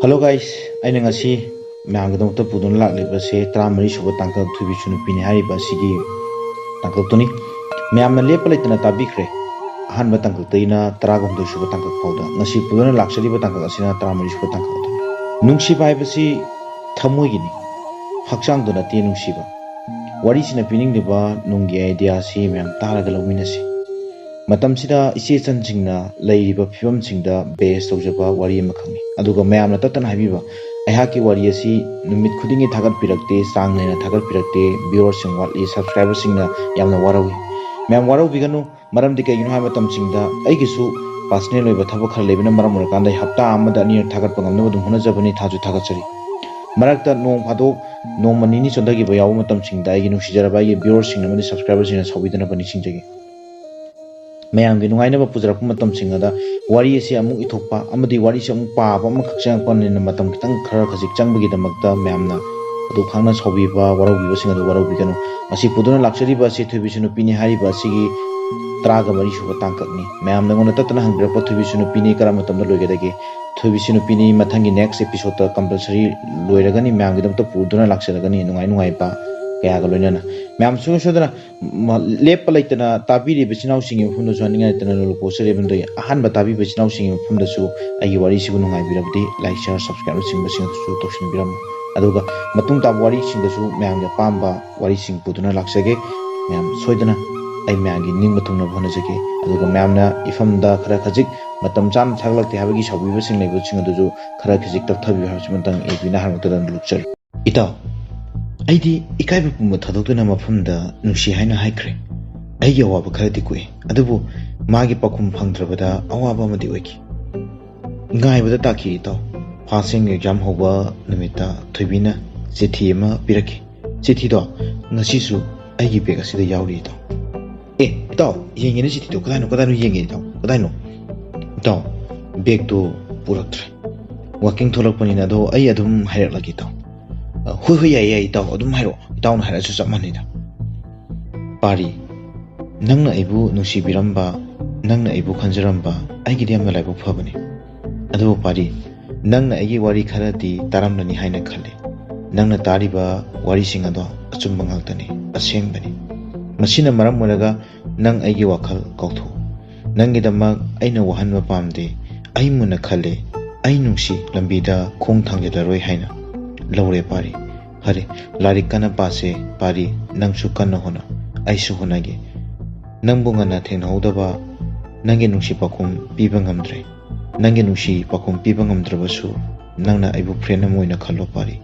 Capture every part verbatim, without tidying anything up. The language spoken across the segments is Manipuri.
Hello guys, ꯑꯩꯅ ꯉꯁꯤ ꯃꯌꯥꯝꯒꯤꯗꯃꯛꯇ ꯄꯨꯗꯨꯅ ꯂꯥꯛꯂꯤꯕꯁꯦ ꯇꯔꯥꯃꯔꯤ ꯁꯨꯕ ꯇꯥꯡꯀꯛ ꯊꯣꯏꯕꯤꯁꯨ ꯅꯨꯄꯤꯅꯤ ꯍꯥꯏꯔꯤꯕ ꯑꯁꯤꯒꯤ ꯇꯥꯡꯀꯛꯇꯨꯅꯤ꯫ ꯃꯌꯥꯝꯅ ꯂꯦꯞꯄ ꯂꯩꯇꯅ ꯇꯥꯕꯤꯈ꯭ꯔꯦ꯫ ꯑꯍꯥꯟꯕ ꯇꯥꯡꯀꯛꯇꯒꯤꯅ ꯇꯔꯥꯒ ꯍꯨꯝꯗꯣꯏ ꯁꯨꯕ ꯇꯥꯡꯀꯛ ꯐꯥꯎꯗ꯫ ꯉꯁꯤ ꯄꯨꯗꯨꯅ ꯂꯥꯛꯆꯔꯤꯕ ꯇꯥꯡꯀꯛ ꯑꯁꯤꯅ ꯇꯔꯥꯃꯔꯤ ꯁꯨꯕ ꯇꯥꯡꯀꯛ ꯑꯗꯨꯅꯤ꯫ ꯅꯨꯡꯁꯤꯕ ꯍꯥꯏꯕꯁꯤ ꯊꯃꯣꯏꯒꯤꯅꯤ, ꯍꯛꯆꯥꯡꯗ ꯅꯠꯇꯦ ꯅꯨꯡꯁꯤꯕ꯫ ꯋꯥꯔꯤꯁꯤꯅ ꯄꯤꯅꯤꯡꯂꯤꯕ ꯅꯨꯡꯒꯤ ꯑꯥꯏꯗꯤꯌꯥꯁꯤ ꯃꯌꯥꯝ ꯇꯥꯔꯒ ꯂꯧꯃꯤꯟꯅꯁꯤ꯫ ꯃꯇꯝꯁꯤꯗ ꯏꯆꯦ ꯏꯆꯟꯁꯤꯡꯅ ꯂꯩꯔꯤꯕ ꯐꯤꯕꯝꯁꯤꯡꯗ ꯕꯦꯁ ꯇꯧꯖꯕ ꯋꯥꯔꯤ ꯑꯃꯈꯛꯅꯤ, ꯑꯗꯨꯒ ꯃꯌꯥꯝꯅ ꯇꯠꯇꯅ ꯍꯥꯏꯕꯤꯕ ꯑꯩꯍꯥꯛꯀꯤ ꯋꯥꯔꯤ ꯑꯁꯤ ꯅꯨꯃꯤꯠ ꯈꯨꯗꯤꯡꯒꯤ ꯊꯥꯒꯠꯄꯤꯔꯛꯇꯦ, ꯆꯥꯡ ꯅꯥꯏꯅ ꯊꯥꯒꯠꯄꯤꯔꯛꯇꯦ, ꯚ꯭ꯌꯨꯋꯔꯁꯤꯡ ꯋꯥꯠꯂꯤ, ꯁꯕꯁꯀ꯭ꯔꯥꯏꯕꯔꯁꯤꯡꯅ ꯌꯥꯝꯅ ꯋꯥꯔꯧꯏ꯫ ꯃꯌꯥꯝ ꯋꯥꯔꯧꯕꯤꯒꯅꯨ, ꯃꯔꯝꯗꯤ ꯀꯩꯒꯤꯅꯣ ꯍꯥꯏꯕ ꯃꯇꯝꯁꯤꯡꯗ ꯑꯩꯒꯤꯁꯨ ꯄꯥꯔꯁꯅꯦꯜ ꯑꯣꯏꯕ ꯊꯕꯛ ꯈꯔ ꯂꯩꯕꯅ ꯃꯔꯝ ꯑꯣꯏꯔꯀꯥꯟꯗ ꯑꯩ ꯍꯞꯇꯥ ꯑꯃꯗ ꯑꯅꯤꯔꯛ ꯊꯥꯒꯠꯄ ꯉꯝꯅꯕ ꯑꯗꯨꯝ ꯍꯣꯠꯅꯖꯕꯅꯤ, ꯊꯥꯁꯨ ꯊꯥꯒꯠꯆꯔꯤ꯫ ꯃꯔꯛꯇ ꯅꯣꯡ ꯐꯥꯗꯣꯛ ꯅꯣꯡꯃ ꯅꯤꯅꯤ ꯆꯣꯟꯊꯈꯤꯕ ꯌꯥꯎꯕ ꯃꯇꯝꯁꯤꯡꯗ ꯑꯩꯒꯤ ꯅꯨꯡꯁꯤꯖꯔꯕ ꯑꯩꯒꯤ ꯚ꯭ꯌꯨꯋꯔꯁꯤꯡ ꯑꯃꯗꯤ ꯁꯕꯁꯀ꯭ꯔꯥꯏꯕꯔꯁꯤꯡꯅ ꯁꯥꯎꯕꯤꯗꯅꯕ ꯅꯤꯡꯁꯤꯡꯖꯒꯦ꯫ ꯃꯌꯥꯝꯒꯤ ꯅꯨꯡꯉꯥꯏꯅꯕ ꯄꯨꯖꯔꯛꯄ ꯃꯇꯝꯁꯤꯡ ꯑꯗ ꯋꯥꯔꯤ ꯑꯁꯤ ꯑꯃꯨꯛ ꯏꯊꯣꯛꯄ ꯑꯃꯗꯤ ꯋꯥꯔꯤꯁꯤ ꯑꯃꯨꯛ ꯄꯥꯕ ꯑꯃꯈꯛ ꯆꯪꯉꯛꯄꯅꯤꯅ ꯃꯇꯝ ꯈꯤꯇꯪ ꯈꯔ ꯈꯖꯤꯛ ꯆꯪꯕꯒꯤꯗꯃꯛꯇ ꯃꯌꯥꯝꯅ ꯑꯗꯨ ꯈꯪꯅ ꯁꯥꯎꯕꯤꯕ, ꯋꯥꯔꯧꯕꯤꯕꯁꯤꯡ ꯑꯗꯨ ꯋꯥꯔꯧꯕꯤꯒꯅꯨ꯫ ꯉꯁꯤ ꯄꯨꯗꯨꯅ ꯂꯥꯛꯆꯔꯤꯕ ꯑꯁꯤ ꯊꯣꯏꯕꯤꯁꯨ ꯅꯨꯄꯤꯅꯤ ꯍꯥꯏꯔꯤꯕ ꯑꯁꯤꯒꯤ ꯇꯔꯥꯒ ꯃꯔꯤ ꯁꯨꯕ ꯇꯥꯡꯀꯛꯅꯤ꯫ ꯃꯌꯥꯝꯅ ꯑꯩꯉꯣꯟꯗ ꯇꯠꯇꯅ ꯍꯪꯕꯤꯔꯛꯄ ꯊꯣꯏꯕꯤꯁꯨ ꯅꯨꯄꯤꯅꯤ ꯀꯔꯝꯕ ꯃꯇꯝꯗ ꯂꯣꯏꯒꯗꯒꯦ? ꯊꯣꯏꯕꯤꯁꯨ ꯅꯨꯄꯤꯅꯤ ꯃꯊꯪꯒꯤ ꯅꯦꯛꯁ ꯑꯦꯄꯤꯁꯣꯗꯇ ꯀꯝꯄꯜꯁꯔꯤ ꯂꯣꯏꯔꯒꯅꯤ, ꯃꯌꯥꯝꯒꯤꯗꯃꯛꯇ ꯄꯨꯗꯨꯅ ꯂꯥꯛꯆꯔꯒꯅꯤ ꯅꯨꯡꯉꯥꯏ ꯅꯨꯡꯉꯥꯏꯕ ꯀꯌꯥꯒ ꯂꯣꯏꯅꯅ꯫ ꯃꯌꯥꯝ ꯁꯨꯡꯁꯣꯏ ꯁꯣꯏꯗꯅ ꯃ-, ꯂꯦꯞꯄ ꯂꯩꯇꯅ ꯇꯥꯕꯤꯔꯤꯕ ꯏꯆꯤꯟ ꯏꯅꯥꯎꯁꯤꯡꯒꯤ ꯃꯐꯝꯗꯁꯨ ꯍꯥꯏꯅꯤꯡꯉꯥꯏ ꯂꯩꯇꯅ ꯅꯣꯡꯂꯨꯛ ꯄꯣꯛꯆꯔꯤꯕ ꯑꯗꯨꯒꯤ ꯑꯍꯥꯟꯕ ꯇꯥꯕꯤꯕ ꯏꯆꯤꯟ ꯏꯅꯥꯎꯁꯤꯡꯒꯤ ꯃꯐꯝꯗꯁꯨ ꯑꯩꯒꯤ ꯋꯥꯔꯤꯁꯤꯕꯨ ꯅꯨꯡꯉꯥꯏꯕꯤꯔꯕꯗꯤ ꯂꯥꯏꯛ, ꯁꯤꯌꯥꯔ, ꯁꯕꯁꯀ꯭ꯔꯥꯏꯕꯅꯆꯤꯡꯕꯁꯤꯡ ꯑꯗꯨꯁꯨ ꯇꯧꯁꯤꯟꯕꯤꯔꯝꯃꯨ꯫ ꯑꯗꯨꯒ ꯃꯇꯨꯡ ꯇꯥꯕ ꯋꯥꯔꯤꯁꯤꯡꯗꯁꯨ ꯃꯌꯥꯝꯒꯤ ꯑꯄꯥꯝꯕ ꯋꯥꯔꯤꯁꯤꯡ ꯄꯨꯗꯨꯅ ꯂꯥꯛꯆꯒꯦ꯫ ꯃꯌꯥꯝ ꯁꯣꯏꯗꯅ ꯑꯩ ꯃꯌꯥꯝꯒꯤ ꯅꯤꯡꯕ ꯊꯨꯡꯅꯕ ꯍꯣꯠꯅꯖꯒꯦ꯫ ꯑꯗꯨꯒ ꯃꯌꯥꯝꯅ ꯏꯐꯝꯗ ꯈꯔ ꯈꯖꯤꯛ ꯃꯇꯝ ꯆꯥꯅ ꯊꯥꯒꯠꯂꯛꯇꯦ ꯍꯥꯏꯕꯒꯤ ꯁꯥꯎꯕꯤꯕꯁꯤꯡ ꯂꯩꯕꯁꯤꯡ ꯑꯗꯨꯁꯨ ꯈꯔ ꯈꯖꯤꯛ ꯇꯞꯊꯕꯤꯌꯨ ꯍꯥꯏꯕꯁꯤꯃꯇꯪ ꯑꯩ ꯕꯤꯅ ꯍꯥꯏꯔꯃꯛꯇꯗ ꯂꯨꯛꯆꯔꯤ꯫ ꯏꯇꯥꯎ, ꯑꯩꯗꯤ ꯏꯀꯥꯏꯕ ꯄꯨꯝꯕ ꯊꯥꯗꯣꯛꯇꯨꯅ ꯃꯐꯝꯗ ꯅꯨꯡꯁꯤ ꯍꯥꯏꯅ ꯍꯥꯏꯈ꯭ꯔꯦ꯫ ꯑꯩꯒꯤ ꯑꯋꯥꯕ ꯈꯔꯗꯤ ꯀꯣꯛꯏ, ꯑꯗꯨꯕꯨ ꯃꯥꯒꯤ ꯄꯥꯎꯈꯨꯝ ꯐꯪꯗ꯭ꯔꯕꯗ ꯑꯋꯥꯕ ꯑꯃꯗꯤ ꯑꯣꯏꯈꯤ꯫ ꯉꯥꯏꯕꯗ ꯇꯥꯈꯤ ꯏꯇꯥꯎ꯫ ꯐꯥꯁ ꯁꯦꯝꯒꯤ ꯑꯦꯛꯖꯥꯝ ꯍꯧꯕ ꯅꯨꯃꯤꯠꯇ ꯊꯣꯏꯕꯤꯅ ꯆꯤꯊꯤ ꯑꯃ ꯄꯤꯔꯛꯈꯤ꯫ ꯆꯤꯊꯤꯗꯣ ꯉꯁꯤꯁꯨ ꯑꯩꯒꯤ ꯕꯦꯒ ꯑꯁꯤꯗ ꯌꯥꯎꯔꯤ ꯏꯇꯥꯎ꯫ ꯑꯦ, ꯏꯇꯥꯎ, ꯌꯦꯡꯒꯦꯅꯦ ꯆꯤꯊꯤꯗꯣ꯫ ꯀꯗꯥꯏꯅꯣ, ꯀꯗꯥꯏꯅꯣ ꯌꯦꯡꯒꯦ ꯏꯇꯥꯎ, ꯀꯗꯥꯏꯅꯣ? ꯏꯇꯥꯎ, ꯕꯦꯒꯇꯣ ꯄꯨꯔꯛꯇ꯭ꯔꯦ꯫ ꯋꯥꯛꯀꯤꯡ ꯊꯣꯛꯂꯛꯄꯅꯤꯅ, ꯑꯗꯣ ꯑꯩ ꯑꯗꯨꯝ ꯍꯥꯏꯔꯛꯂꯒꯦ ꯏꯇꯥꯎ꯫ ꯑ, ꯍꯣꯏ, ꯍꯣꯏ, ꯌꯥꯏꯌꯦ, ꯌꯥꯏꯌꯦ ꯏꯇꯥꯎ, ꯑꯗꯨꯝ ꯍꯥꯏꯔꯛꯑꯣ꯫ ꯏꯇꯥꯎꯅ ꯍꯥꯏꯔꯛꯑꯁꯨ ꯆꯞ ꯃꯥꯟꯅꯩꯗ꯫ ꯄꯥꯔꯤ, ꯅꯪꯅ ꯑꯩꯕꯨ ꯅꯨꯡꯁꯤꯕꯤꯔꯝꯕ, ꯅꯪꯅ ꯑꯩꯕꯨ ꯈꯟꯖꯔꯝꯕ, ꯑꯩꯒꯤꯗꯤ ꯌꯥꯝꯅ ꯂꯥꯏꯕꯛ ꯐꯕꯅꯤ꯫ ꯑꯗꯨꯕꯨ ꯄꯥꯔꯤ, ꯅꯪꯅ ꯑꯩꯒꯤ ꯋꯥꯔꯤ ꯈꯔꯗꯤ ꯇꯥꯔꯝꯂꯅꯤ ꯍꯥꯏꯅ ꯈꯜꯂꯤ꯫ ꯅꯪꯅ ꯇꯥꯔꯤꯕ ꯋꯥꯔꯤꯁꯤꯡ ꯑꯗꯣ ꯑꯆꯨꯝꯕ ꯉꯥꯛꯇꯅꯤ, ꯑꯁꯦꯡꯕꯅꯤ꯫ ꯃꯁꯤꯅ ꯃꯔꯝ ꯑꯣꯏꯔꯒ ꯅꯪ ꯑꯩꯒꯤ ꯋꯥꯈꯜ ꯀꯥꯎꯊꯣꯛꯎ꯫ ꯅꯪꯒꯤꯗꯃꯛ ꯑꯩꯅ ꯋꯥꯍꯟꯕ ꯄꯥꯝꯗꯦ꯫ ꯑꯩ ꯃꯨꯟꯅ ꯈꯜꯂꯦ꯫ ꯑꯩ ꯅꯨꯡꯁꯤ, ꯂꯝꯕꯤꯗ ꯈꯣꯡ ꯊꯥꯡꯖꯤꯜꯂꯔꯣꯏ ꯍꯥꯏꯅ ꯂꯧꯔꯦ ꯄꯥꯔꯤ꯫ ꯐꯔꯦ, ꯂꯥꯏꯔꯤꯛ ꯀꯟꯅ ꯄꯥꯁꯦ ꯄꯥꯔꯤ꯫ ꯅꯪꯁꯨ ꯀꯟꯅ ꯍꯣꯠꯅꯧ, ꯑꯩꯁꯨ ꯍꯣꯠꯅꯒꯦ꯫ ꯅꯪꯕꯨ ꯉꯟꯅ ꯊꯦꯡꯅꯍꯧꯗꯕ, ꯅꯪꯒꯤ ꯅꯨꯡꯁꯤ ꯄꯥꯎꯈꯨꯝ ꯄꯤꯕ ꯉꯝꯗ꯭ꯔꯦ꯫ ꯅꯪꯒꯤ ꯅꯨꯡꯁꯤ ꯄꯥꯎꯈꯨꯝ ꯄꯤꯕ ꯉꯝꯗ꯭ꯔꯕꯁꯨ, ꯅꯪꯅ ꯑꯩꯕꯨ friend ꯑꯃ ꯑꯣꯏꯅ ꯈꯜꯂꯣ ꯄꯥꯔꯤ꯫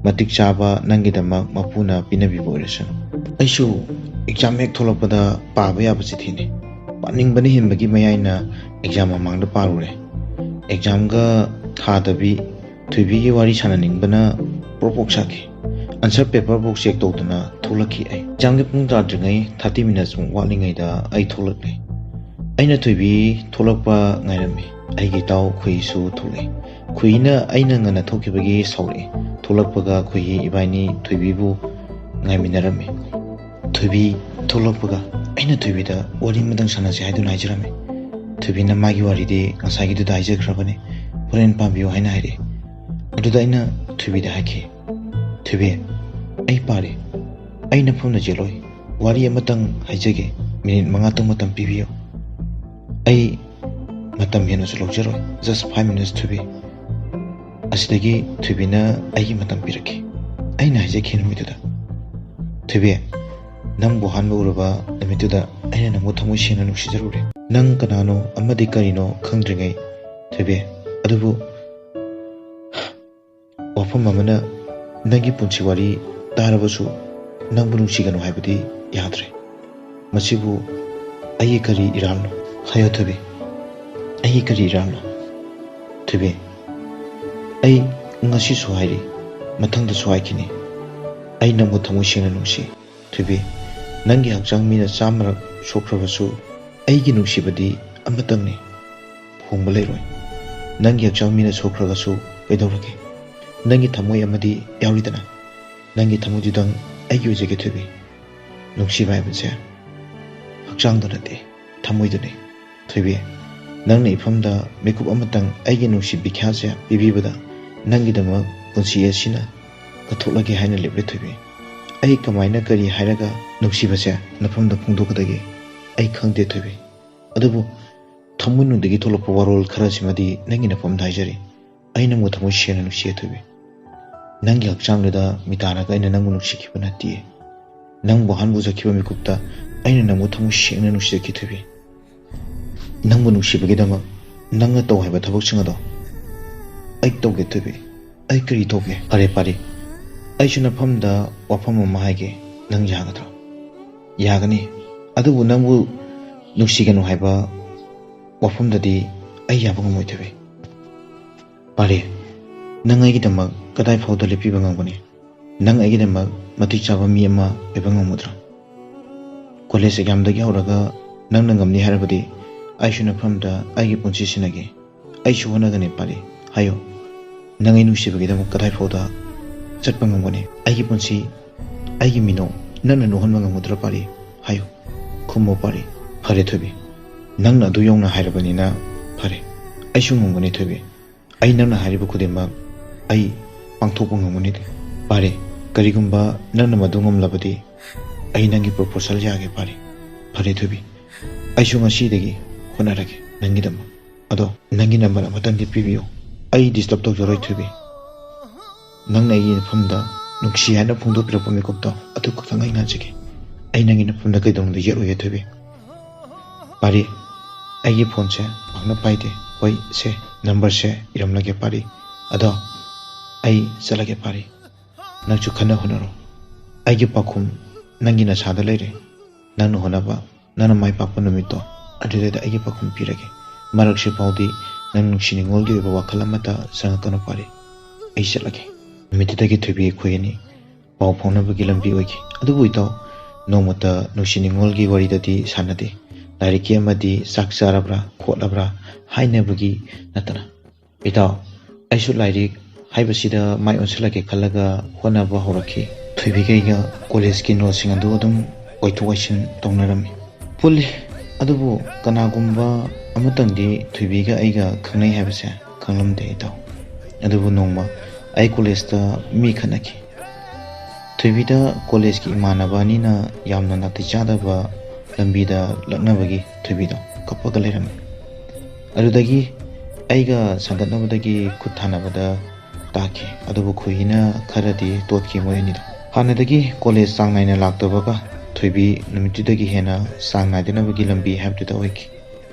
ꯃꯇꯤꯛ ꯆꯥꯕ ꯅꯪꯒꯤꯗꯃꯛ ꯃꯄꯨꯅ ꯄꯤꯅꯕꯤꯕ ꯑꯣꯏꯔꯁꯅꯨ꯫ ꯑꯩꯁꯨ exam ꯍꯦꯛ ꯊꯣꯛꯂꯛꯄꯗ ꯄꯥꯕ ꯌꯥꯕ ꯆꯤꯊꯤꯅꯤ꯫ ꯄꯥꯅꯤꯡꯕꯅ ꯍꯦꯟꯕꯒꯤ ꯃꯌꯥꯏꯅ exam ꯃꯃꯥꯡꯗ ꯄꯥꯔꯨꯔꯦ꯫ Examꯒ ꯊꯥꯗꯕꯤ ꯊꯣꯏꯕꯤꯒꯤ ꯋꯥꯔꯤ ꯁꯥꯟꯅꯅꯤꯡꯕꯅ ꯄ꯭ꯔꯣꯛ ꯄ꯭ꯔꯣꯛ ꯁꯥꯈꯤ꯫ Answer paperꯕꯨ check ꯇꯧꯗꯅ ꯊꯣꯛꯂꯛꯈꯤ ꯑꯩ꯫ Examꯒꯤ ꯄꯨꯡ ꯇꯥꯗ꯭ꯔꯤꯉꯩ thirty minutesꯃꯨꯛ ꯋꯥꯠꯂꯤꯉꯩꯗ ꯑꯩ ꯊꯣꯛꯂꯛꯂꯦ꯫ ꯑꯩꯅ ꯊꯣꯏꯕꯤ ꯊꯣꯛꯂꯛꯄ ꯉꯥꯏꯔꯝꯃꯤ꯫ ꯑꯩꯒꯤ ꯏꯇꯥꯎ ꯈꯨꯏꯁꯨ ꯊꯣꯛꯂꯛꯏ꯫ ꯈꯨꯏꯅ ꯑꯩꯅ ꯉꯟꯅ ꯊꯣꯛꯈꯤꯕꯒꯤ ꯁꯥꯎꯔꯛꯏ꯫ ꯊꯣꯛꯂꯛꯄꯒ ꯈꯨꯏ ꯏꯕꯥꯅꯤ ꯊꯣꯏꯕꯤꯕꯨ ꯉꯥꯏꯃꯤꯟꯅꯔꯝꯃꯤ꯫ ꯊꯣꯏꯕꯤ ꯊꯣꯛꯂꯛꯄꯒ ꯑꯩꯅ ꯊꯣꯏꯕꯤꯗ ꯋꯥꯔꯤ ꯑꯃꯇꯪ ꯁꯥꯟꯅꯁꯤ ꯍꯥꯏꯗꯨꯅ ꯍꯥꯏꯖꯔꯝꯃꯤ꯫ ꯊꯣꯏꯕꯤꯅ ꯃꯥꯒꯤ ꯋꯥꯔꯤꯗꯤ ꯉꯁꯥꯏꯒꯤꯗꯨꯗ ꯍꯥꯏꯖꯈ꯭ꯔꯕꯅꯤ, ꯍꯣꯔꯦꯟ ꯄꯥꯕꯤꯌꯨ ꯍꯥꯏꯅ ꯍꯥꯏꯔꯛꯏ꯫ ꯑꯗꯨꯗ ꯑꯩꯅ ꯊꯣꯏꯕꯤꯗ ꯍꯥꯏꯈꯤ, "ꯊꯣꯏꯕꯤ, ꯑꯩ ꯄꯥꯔꯦ꯫ ꯑꯩ ꯅꯐꯝꯗ ꯆꯦꯜꯂꯣꯏ꯫ ꯋꯥꯔꯤ ꯑꯃꯇꯪ ꯍꯥꯏꯖꯒꯦ꯫ Minute ꯃꯉꯥꯇꯪ ꯃꯇꯝ ꯄꯤꯕꯤꯌꯨ꯫ ꯑꯩ ꯃꯇꯝ ꯍꯦꯟꯅꯁꯨ ꯂꯧꯖꯔꯣꯏ꯫ Just five minutes ꯊꯣꯏꯕꯤ꯫ ꯑꯁꯤꯗꯒꯤ ꯊꯣꯏꯕꯤꯅ ꯑꯩꯒꯤ ꯃꯇꯝ ꯄꯤꯔꯛꯈꯤ꯫ ꯑꯩꯅ ꯍꯥꯏꯖꯈꯤ ꯅꯨꯃꯤꯠꯇꯨꯗ, "ꯊꯣꯏꯕꯤ, ꯅꯪꯕꯨ ꯑꯍꯥꯟꯕ ꯎꯔꯕ ꯅꯨꯃꯤꯠꯇꯨꯗ ꯑꯩꯅ ꯅꯪꯕꯨ ꯊꯃꯣꯏ ꯁꯦꯡꯅ ꯅꯨꯡꯁꯤꯖꯔꯨꯔꯦ꯫ ꯅꯪ ꯀꯅꯥꯅꯣ ꯑꯃꯗꯤ ꯀꯔꯤꯅꯣ ꯈꯪꯗ꯭ꯔꯤꯉꯩ, ꯊꯣꯏꯕꯤ꯫ ꯑꯗꯨꯕꯨ ꯋꯥꯐꯝ ꯑꯃꯅ, ꯅꯪꯒꯤ ꯄꯨꯟꯁꯤ ꯋꯥꯔꯤ ꯇꯥꯔꯕꯁꯨ ꯅꯪꯕꯨ ꯅꯨꯡꯁꯤꯒꯅꯨ ꯍꯥꯏꯕꯗꯤ ꯌꯥꯗ꯭ꯔꯦ꯫ ꯃꯁꯤꯕꯨ ꯑꯩꯒꯤ ꯀꯔꯤ ꯏꯔꯥꯜꯅꯣ? ꯍꯥꯏꯌꯣ ꯊꯣꯏꯕꯤ, ꯑꯩꯒꯤ ꯀꯔꯤ ꯏꯔꯥꯜꯅꯣ?" ꯊꯣꯏꯕꯤ, ꯑꯩ ꯉꯁꯤꯁꯨ ꯍꯥꯏꯔꯤ, ꯃꯊꯪꯗꯁꯨ ꯍꯥꯏꯈꯤꯅꯤ, ꯑꯩ ꯅꯪꯕꯨ ꯊꯃꯣꯏ ꯁꯦꯡꯅ ꯅꯨꯡꯁꯤ꯫ ꯊꯣꯏꯕꯤ, ꯅꯪꯒꯤ ꯍꯛꯆꯥꯡ ꯃꯤꯅ ꯆꯥꯝꯃꯔꯛ ꯁꯣꯛꯈ꯭ꯔꯕꯁꯨ ꯑꯩꯒꯤ ꯅꯨꯡꯁꯤꯕꯗꯤ ꯑꯃꯇꯪꯅꯤ, ꯍꯣꯡꯕ ꯂꯩꯔꯣꯏ꯫ ꯅꯪꯒꯤ ꯍꯛꯆꯥꯡ ꯃꯤꯅ ꯁꯣꯛꯈ꯭ꯔꯒꯁꯨ ꯀꯩꯗꯧꯔꯒꯦ? ꯅꯪꯒꯤ ꯊꯃꯣꯏ ꯑꯃꯗꯤ ꯌꯥꯎꯔꯤꯗꯅ, ꯅꯪꯒꯤ ꯊꯃꯣꯏꯗꯨꯗꯪ ꯑꯩꯒꯤ ꯑꯣꯏꯖꯒꯦ ꯊꯣꯏꯕꯤ꯫ ꯅꯨꯡꯁꯤꯕ ꯍꯥꯏꯕꯁꯦ ꯍꯛꯆꯥꯡꯗ ꯅꯠꯇꯦ, ꯊꯃꯣꯏꯗꯅꯤ ꯊꯣꯏꯕꯤ꯫ ꯅꯪꯅ ꯏꯐꯝꯗ ꯃꯤꯀꯨꯞ ꯑꯃꯇꯪ ꯑꯩꯒꯤ ꯅꯨꯡꯁꯤ ꯕꯤꯈ꯭ꯌꯥꯁꯦ ꯄꯤꯕꯤꯕꯗ ꯅꯪꯒꯤꯗꯃꯛ ꯄꯨꯟꯁꯤ ꯑꯁꯤꯅ ꯀꯠꯊꯣꯛꯂꯒꯦ ꯍꯥꯏꯅ ꯂꯦꯞꯂꯦ ꯊꯣꯏꯕꯤ꯫ ꯑꯩ ꯀꯃꯥꯏꯅ ꯀꯔꯤ ꯍꯥꯏꯔꯒ ꯅꯨꯡꯁꯤꯕꯁꯦ ꯅꯐꯝꯗ ꯐꯣꯡꯗꯣꯛꯀꯗꯒꯦ? ꯑꯩ ꯈꯪꯗꯦ ꯊꯣꯏꯕꯤ꯫ ꯑꯗꯨꯕꯨ ꯊꯃꯣꯏꯅꯨꯡꯗꯒꯤ ꯊꯣꯛꯂꯛꯄ ꯋꯥꯔꯣꯜ ꯈꯔꯁꯤꯃꯗꯤ ꯅꯪꯒꯤ ꯅꯐꯝꯗ ꯍꯥꯏꯖꯔꯤ꯫ ꯑꯩ ꯅꯪꯕꯨ ꯊꯃꯣꯏ ꯁꯦꯡꯅ ꯅꯨꯡꯁꯤꯌꯦ ꯊꯣꯏꯕꯤ꯫ ꯅꯪꯒꯤ ꯍꯛꯆꯥꯡꯗꯨꯗ ꯃꯤꯇꯥꯔꯒ ꯑꯩꯅ ꯅꯪꯕꯨ ꯅꯨꯡꯁꯤꯈꯤꯕ ꯅꯠꯇꯦ꯫ ꯅꯪꯕꯨ ꯑꯍꯥꯟꯕ ꯎꯖꯈꯤꯕ ꯃꯤꯀꯨꯞꯇ ꯑꯩꯅ ꯅꯪꯕꯨ ꯊꯃꯣꯏ ꯁꯦꯡꯅ ꯅꯨꯡꯁꯤꯖꯈꯤ ꯊꯣꯏꯕꯤ꯫ ꯅꯪꯕꯨ ꯅꯨꯡꯁꯤꯕꯒꯤꯗꯃꯛ ꯅꯪꯅ ꯇꯧ ꯍꯥꯏꯕ ꯊꯕꯛꯁꯤꯡ ꯑꯗꯣ ꯑꯩ ꯇꯧꯒꯦ ꯊꯣꯏꯕꯤ꯫ ꯑꯩ ꯀꯔꯤ ꯇꯧꯒꯦ? ꯐꯔꯦ ꯐꯔꯦ, ꯑꯩꯁꯨ ꯅꯐꯝꯗ ꯋꯥꯐꯝ ꯑꯃ ꯍꯥꯏꯒꯦ, ꯅꯪ ꯌꯥꯒꯗ꯭ꯔꯣ? ꯌꯥꯒꯅꯤ꯫ ꯑꯗꯨꯕꯨ ꯅꯪꯕꯨ ꯅꯨꯡꯁꯤꯒꯅꯨ ꯍꯥꯏꯕ ꯋꯥꯐꯝꯗꯗꯤ ꯑꯩ ꯌꯥꯕ ꯉꯝꯃꯣꯏ ꯊꯣꯏꯕꯤ꯫ ꯄꯥꯔꯤ, ꯅꯪ ꯑꯩꯒꯤꯗꯃꯛ ꯀꯗꯥꯏ ꯐꯥꯎꯗ ꯂꯦꯞꯄꯤꯕ ꯉꯝꯒꯅꯤ? ꯅꯪ ꯑꯩꯒꯤꯗꯃꯛ ꯃꯇꯤꯛ ꯆꯥꯕ ꯃꯤ ꯑꯃ ꯑꯣꯏꯕ ꯉꯝꯒꯗ꯭ꯔꯥ? ꯀꯣꯂꯦꯖ ꯑꯦꯛꯖꯥꯝꯗꯒꯤ ꯍꯧꯔꯒ ꯅꯪꯅ ꯉꯝꯅꯤ ꯍꯥꯏꯔꯕꯗꯤ ꯑꯩꯁꯨ ꯅꯐꯝꯗ ꯑꯩꯒꯤ ꯄꯨꯟꯁꯤ ꯁꯤꯟꯅꯒꯦ꯫ ꯑꯩꯁꯨ ꯍꯣꯠꯅꯒꯅꯤ ꯄꯥꯔꯤ꯫ ꯍꯥꯏꯌꯨ, ꯅꯪ ꯑꯩ ꯅꯨꯡꯁꯤꯕꯒꯤꯗꯃꯛ ꯀꯗꯥꯏ ꯐꯥꯎꯗ ꯆꯠꯄ ꯉꯝꯒꯅꯤ? ꯑꯩꯒꯤ ꯄꯨꯟꯁꯤ, ꯑꯩꯒꯤ ꯃꯤꯅꯣꯛ ꯅꯪꯅ ꯅꯣꯛꯍꯟꯕ ꯉꯝꯒꯗ꯭ꯔꯥ ꯄꯥꯔꯤ? ꯍꯥꯏꯌꯨ, ꯈꯨꯝꯃꯨ ꯄꯥꯔꯤ꯫ ꯐꯔꯦ ꯊꯣꯏꯕꯤ, ꯅꯪꯅ ꯑꯗꯨ ꯌꯧꯅ ꯍꯥꯏꯔꯕꯅꯤꯅ ꯐꯔꯦ, ꯑꯩꯁꯨ ꯉꯝꯒꯅꯤ ꯊꯣꯏꯕꯤ꯫ ꯑꯩ ꯅꯪꯅ ꯍꯥꯏꯔꯤꯕ ꯈꯨꯗꯤꯡꯃꯛ ꯑꯩ ꯄꯥꯡꯊꯣꯛꯄ ꯉꯝꯒꯅꯤ ꯄꯥꯔꯤ꯫ ꯀꯔꯤꯒꯨꯝꯕ ꯅꯪꯅ ꯃꯗꯨ ꯉꯝꯂꯕꯗꯤ ꯑꯩ ꯅꯪꯒꯤ proposal ꯌꯥꯒꯦ ꯄꯥꯔꯤ꯫ ꯐꯔꯦ ꯊꯣꯏꯕꯤ, ꯑꯩꯁꯨ ꯉꯁꯤꯗꯒꯤ ꯍꯣꯠꯅꯔꯒꯦ ꯅꯪꯒꯤꯗꯃꯛ꯫ ꯑꯗꯣ ꯅꯪꯒꯤ number ꯑꯃꯇꯪꯗꯤ ꯄꯤꯕꯤꯌꯨ, ꯑꯩ disturb ꯇꯧꯖꯔꯣꯏ ꯊꯣꯏꯕꯤ꯫ ꯅꯪꯅ ꯑꯩꯒꯤ ꯃꯐꯝꯗ ꯅꯨꯡꯁꯤ ꯍꯥꯏꯅ ꯐꯣꯡꯗꯣꯛꯄꯤꯔꯛꯄ ꯃꯤꯀꯨꯞꯇꯣ ꯑꯗꯨ ꯈꯛꯇꯪ ꯑꯩ ꯉꯥꯏꯖꯒꯦ꯫ ꯑꯩ ꯅꯪꯒꯤ ꯃꯐꯝꯗ ꯀꯩꯗꯧꯅꯨꯡꯗ ꯌꯦꯠꯂꯣꯏꯌꯦ ꯊꯣꯏꯕꯤ꯫ ꯄꯥꯔꯤ, ꯑꯩꯒꯤ phoneꯁꯦ ꯄꯥꯛꯅ ꯄꯥꯏꯗꯦ꯫ ꯍꯣꯏ, ꯁꯦ, numberꯁꯦ ꯏꯔꯝꯂꯒꯦ ꯄꯥꯔꯤ꯫ ꯑꯗꯣ ꯑꯩ ꯆꯠꯂꯒꯦ ꯄꯥꯔꯤ꯫ ꯅꯪꯁꯨ ꯈꯟꯅ ꯍꯣꯠꯅꯔꯣ꯫ ꯑꯩꯒꯤ ꯄꯥꯎꯈꯨꯝ ꯅꯪꯒꯤ ꯅꯁꯥꯗ ꯂꯩꯔꯦ꯫ ꯅꯪꯅ ꯍꯣꯠꯅꯕ, ꯅꯪꯅ ꯃꯥꯏ ꯄꯥꯛꯄ ꯅꯨꯃꯤꯠꯇꯣ ꯑꯗꯨꯗꯩꯗ ꯑꯩꯒꯤ ꯄꯥꯎꯈꯨꯝ ꯄꯤꯔꯒꯦ꯫ ꯃꯔꯛꯁꯤ ꯐꯥꯎꯗꯤ ꯅꯪ ꯅꯨꯡꯁꯤ ꯅꯤꯉꯣꯜꯒꯤ ꯑꯣꯏꯕ ꯋꯥꯈꯜ ꯑꯃꯠꯇ ꯆꯪꯉꯛꯀꯅꯨ ꯄꯥꯔꯤ꯫ ꯑꯩ ꯆꯠꯂꯒꯦ꯫ ꯅꯨꯃꯤꯠꯇꯨꯗꯒꯤ ꯊꯣꯏꯕꯤ ꯑꯩꯈꯣꯏ ꯑꯅꯤ ꯄꯥꯎ ꯐꯥꯎꯅꯕꯒꯤ ꯂꯝꯕꯤ ꯑꯣꯏꯈꯤ꯫ ꯑꯗꯨꯕꯨ ꯏꯇꯥꯎ, ꯅꯣꯡꯃꯇ ꯅꯨꯡꯁꯤ ꯅꯤꯉꯣꯜꯒꯤ ꯋꯥꯔꯤꯗꯗꯤ ꯁꯥꯟꯅꯗꯦ꯫ ꯂꯥꯏꯔꯤꯛꯀꯤ ꯑꯃꯗꯤ ꯆꯥꯛ ꯆꯥꯔꯕ꯭ꯔꯥ, ꯈꯣꯠꯂꯕ꯭ꯔꯥ ꯍꯥꯏꯅꯕꯒꯤ ꯅꯠꯇꯅ꯫ ꯏꯇꯥꯎ, ꯑꯩꯁꯨ ꯂꯥꯏꯔꯤꯛ ꯍꯥꯏꯕꯁꯤꯗ ꯃꯥꯏ ꯑꯣꯟꯁꯤꯜꯂꯒꯦ ꯈꯜꯂꯒ ꯍꯣꯠꯅꯕ ꯍꯧꯔꯛꯈꯤ꯫ ꯊꯣꯏꯕꯤꯒ ꯑꯩꯒ ꯀꯣꯂꯦꯖꯀꯤ ꯅꯣꯠꯁꯤꯡ ꯑꯗꯨ ꯑꯗꯨꯝ ꯑꯣꯏꯊꯣꯛ ꯑꯣꯏꯁꯤꯟ ꯇꯧꯅꯔꯝꯃꯤ꯫ ꯄꯨꯜꯂꯤ, ꯑꯗꯨꯕꯨ ꯀꯅꯥꯒꯨꯝꯕ ꯑꯃꯇꯪꯗꯤ ꯊꯣꯏꯕꯤꯒ ꯑꯩꯒ ꯈꯪꯅꯩ ꯍꯥꯏꯕꯁꯦ ꯈꯪꯂꯝꯗꯦ ꯏꯇꯥꯎ꯫ ꯑꯗꯨꯕꯨ ꯅꯣꯡꯃ ꯑꯩ ꯀꯣꯂꯦꯖꯇ ꯃꯤ ꯈꯠꯅꯈꯤ꯫ ꯊꯣꯏꯕꯤꯗ ꯀꯣꯂꯦꯖꯀꯤ ꯏꯃꯥꯟꯅꯕ ꯑꯅꯤꯅ ꯌꯥꯝꯅ ꯅꯥꯇꯩ ꯆꯥꯗꯕ ꯂꯝꯕꯤꯗ ꯂꯛꯅꯕꯒꯤ ꯊꯣꯏꯕꯤꯗꯣ ꯀꯞꯄꯒ ꯂꯩꯔꯝꯃꯤ꯫ ꯑꯗꯨꯗꯒꯤ ꯑꯩꯒ ꯁꯟꯒꯠꯅꯕꯗꯒꯤ ꯈꯨꯠ ꯊꯥꯅꯕꯗ ꯇꯥꯈꯤ꯫ ꯑꯗꯨꯕꯨ ꯈꯣꯏꯍꯤꯅ ꯈꯔꯗꯤ ꯇꯣꯠꯈꯤ ꯃꯣꯏ ꯑꯅꯤꯗꯣ꯫ ꯍꯥꯟꯅꯗꯒꯤ ꯀꯣꯂꯦꯖ ꯆꯥꯡ ꯅꯥꯏꯅ ꯂꯥꯛꯇꯕꯒ ꯊꯣꯏꯕꯤ ꯅꯨꯃꯤꯠꯇꯨꯗꯒꯤ ꯍꯦꯟꯅ ꯆꯥꯡ ꯅꯥꯏꯗꯅꯕꯒꯤ ꯂꯝꯕꯤ ꯍꯥꯏꯕꯗꯨꯗ ꯑꯣꯏꯈꯤ꯫